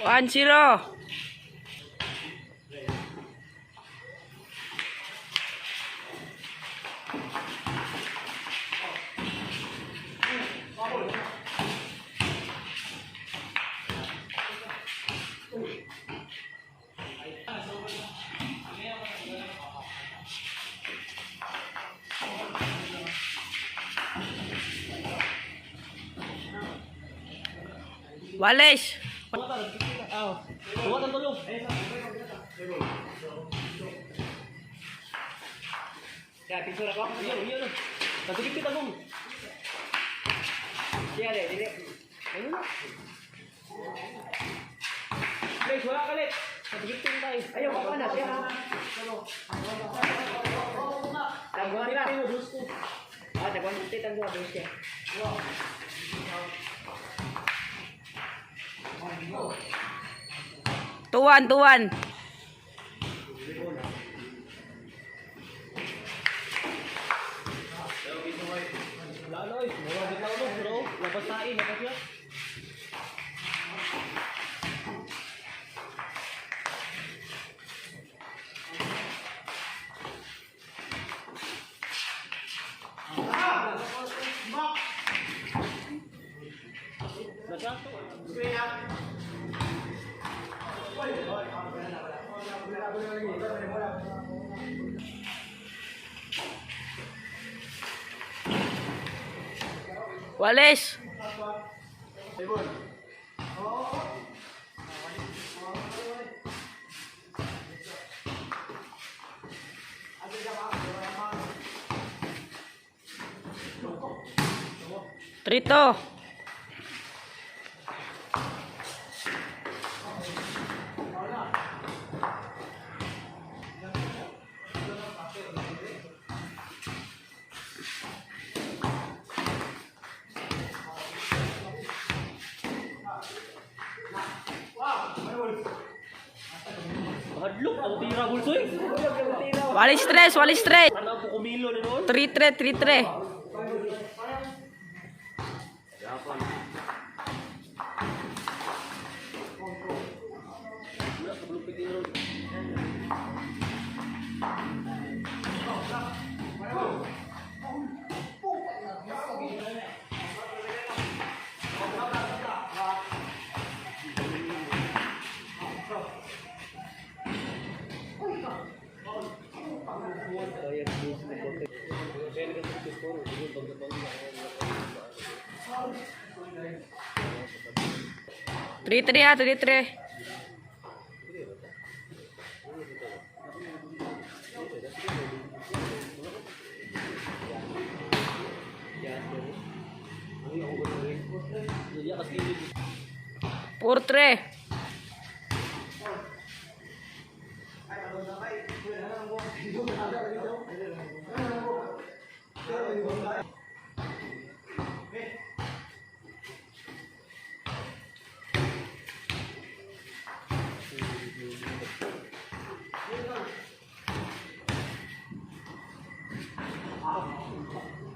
1-0. Walis. Tuwa ang tulog. Kaya, picture ako. Iyo, iyo na. Nagigit kita gong. Siya, dili. Ayun na. Lex, wala ka, Lex. Nagigit tayo. Ayaw, ako na, siya. Tangguhan na. Ah, tagwan 50, tangguhan, dos siya. 2-1, 2-1. Wala na, oy. Mura bitaw no, bro. Labas na eh, labas na. Nasa? Walis. 3-2. Hadlok ang tira bulsoy. Walis tres, walis tres. Ano po kumilo ni noon? 3-3, 3-3. Wala kabulupit din ron. 3-3 ha, 3-3. 4-3.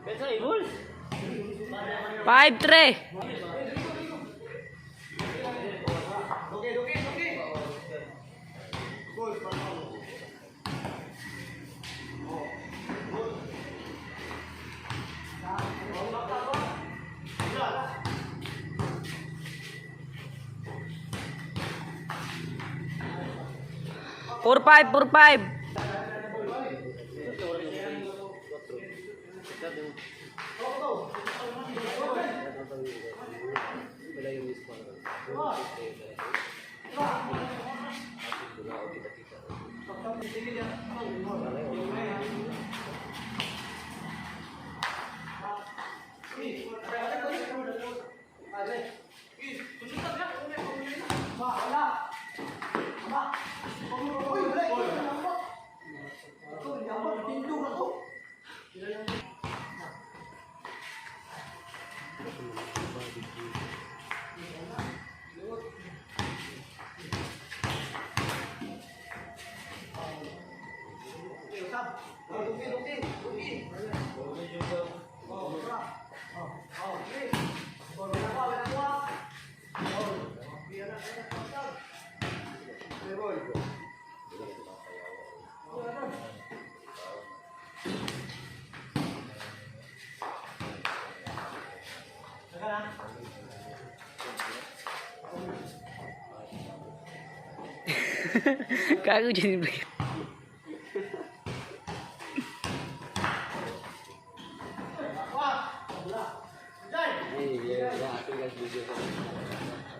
Pensa Bulls. 5-3. 4-5, 4-5. Gago dyan.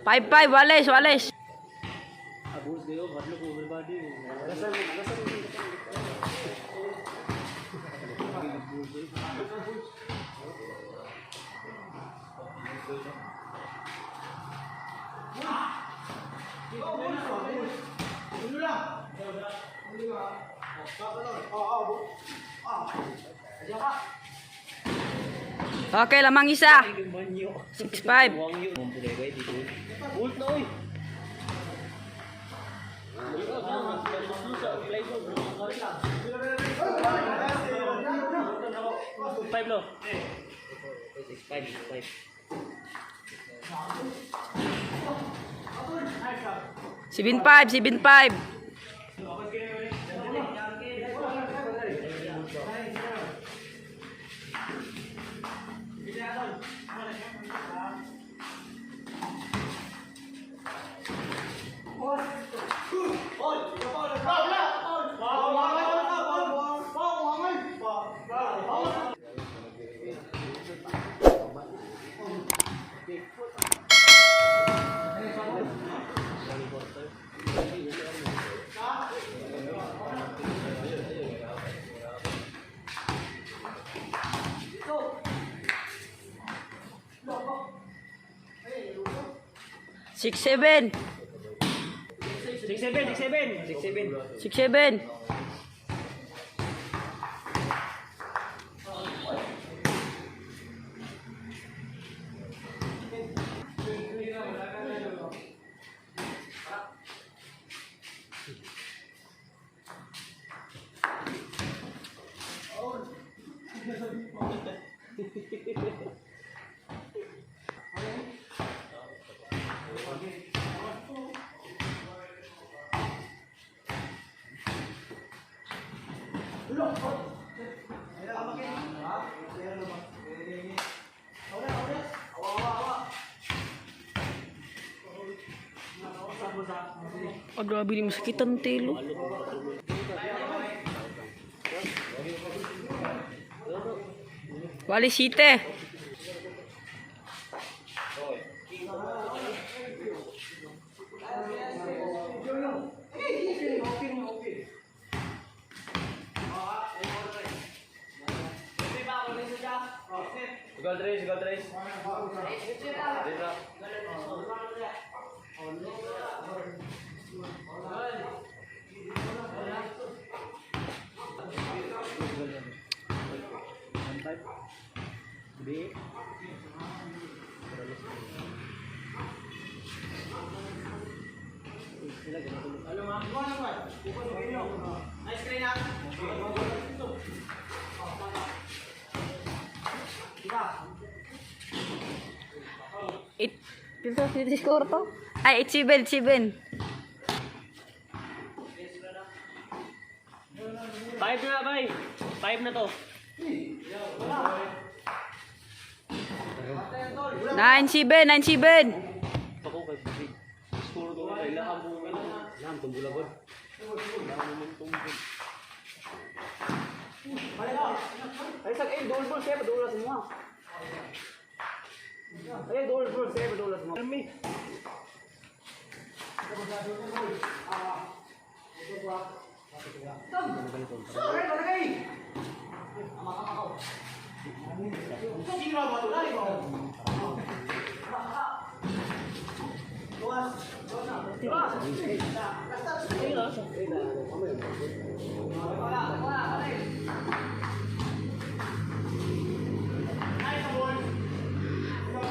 5-5, wales, wales. Abos kayo, kadlo ko everybody. Okay, lamang isa. 6-5. Bolt na oy. Five lo. 6-5, 6-5. 7-5, 7-5. 6-7. 6-7, 6-7. 6-7. 6-7. Oh, grabe ni masakit ang tilo. Wali site. Gold race, gold race. Dito. Eight. Dito, dito score to. Ay, 8-7, 8-7. 5 na, bay. 5 na to. 9-7, 9-7. Pako kay Big. Score ko kay laham mo ngano. Laham tumbula god. Laham mo tumbul. Ay, sa eh, dual ball siya, dual semua. Eh, dual ball siya, dual semua. Army.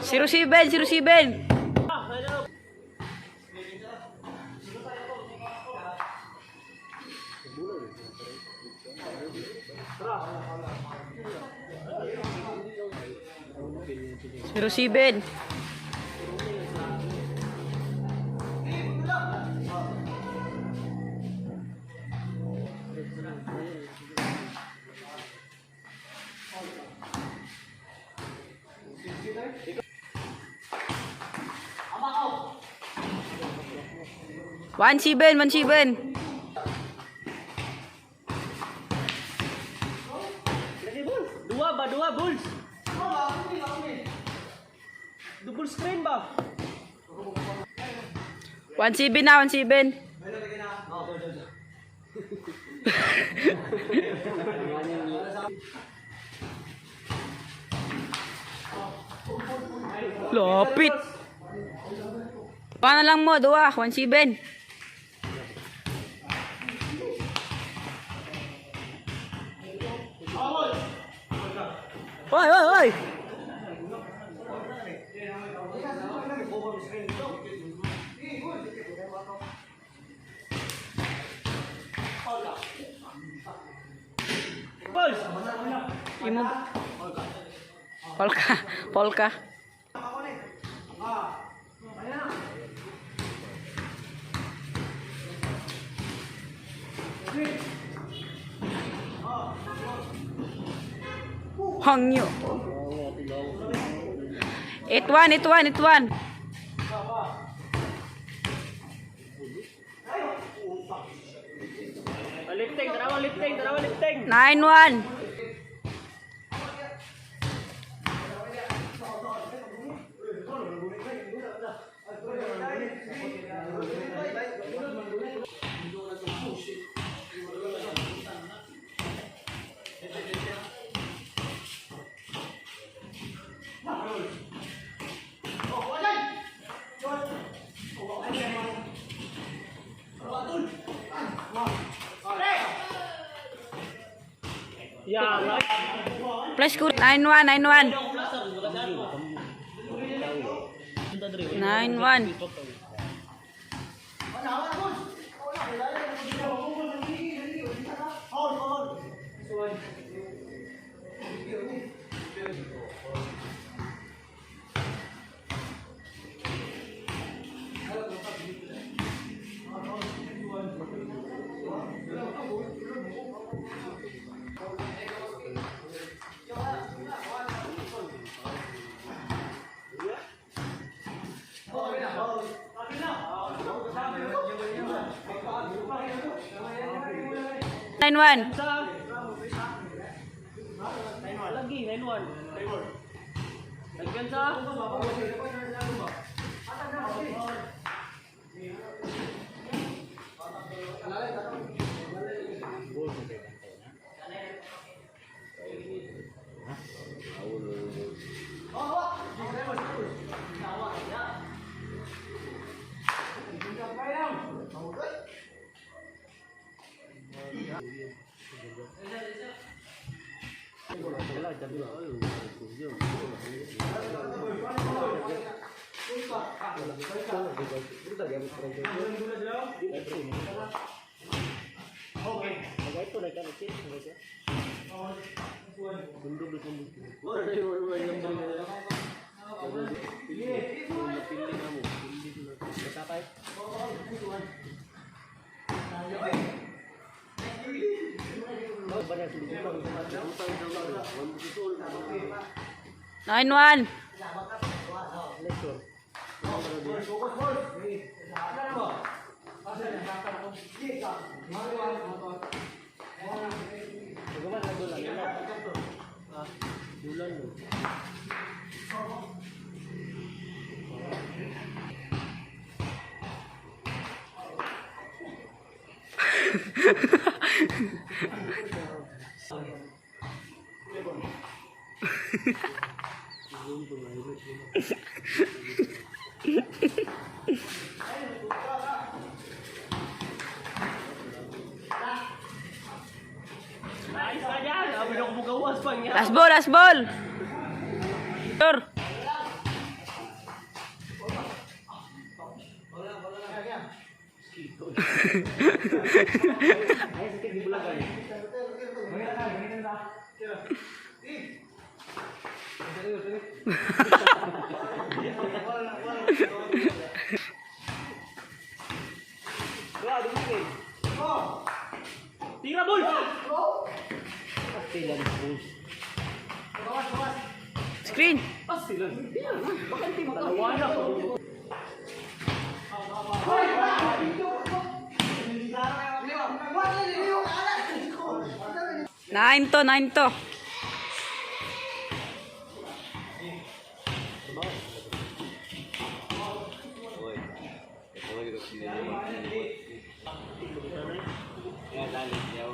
0-7, 0-7. 0-7. 1-7, 1-7. Dua ba, dua, Bulls? Double screen ba? 1-7 na, 1-7. Lapit. Paano lang mo, duwa, 1-7. Oy, oy, oy! Bulls! Imo. Polka, polka. Hangyo. 8-1, 8-1, 8-1. Lifting, tarawa lifting, tarawa lifting. 9-1. Yeah, right. Plus score 9-1, 9-1. 9-1. 9-1. Sa Lagi, 9-1. Lagyan sa 9-1. Ayos na dyan. Sabi na kumugawas pa niya. Last ball, last ball. Sure. Dua, dua, Tira, Bulls! Pastilan, Bulls. Screen. Pastilan. Dalawa na. 9 to, 9 to. Oy. Ito lagi ko sinili. Ya dali yaw.